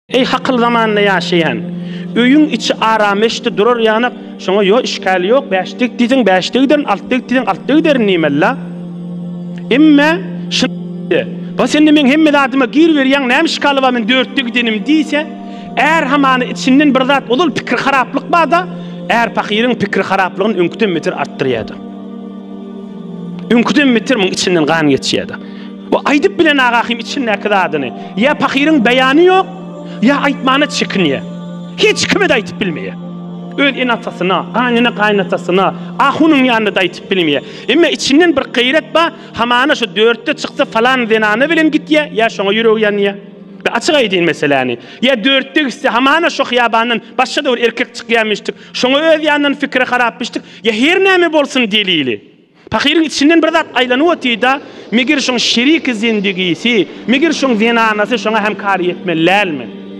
Eý hakyl zamanda ýaşaýan. Öýüň içi arameşdi durar ýanak, şoňa ýo işgäli ýok, bäşde git diýseň bäşde giderin, altda git diýseň altda giderin diýmeli-la. Emme şy Ba sende meň hemme zadyma gir berýäň, näme işgäli bar men dörtde gidenim diýse, är hamana içinden bir zat ozal pikir haraplyk bar-da, är pahyryň pikir haraplygyny öňküden beter artdyrýar-da. Öňküden beter muň içinden gan geçýär-de. Bu aýdyp bilen agahym içindäki zadyny. Ýa pahyryň beýany ýok, ýa aýtmana çekinýär. Hiç kime-de aýtyp bilmeýär. Öz ene-atasyna, gaýnene-gaýynatasyna, ahunyň ýanynda-da aýtyp bilmeýär. Emma içinden bir gaýrat bar, hamana şu dörtde çyksa falan zenana bilen gitýär, ýa şoňa ýüregi ýanýar. Bir açyk aýdyn meseläni. Ýa dörtde gitse hamana şo hyýabandan başga-da bir erkek çykýarmyşdyk, şoňa öz ýanyndan pikiri harapmyşdyk, ýa her näme bolsun delili. Pahyryň içinden bir zat aýlanyp otyr-da, meger şoň şeriki zendigisi, meger şoň zenanasy şoňa hem kary ýetmeli dälmi?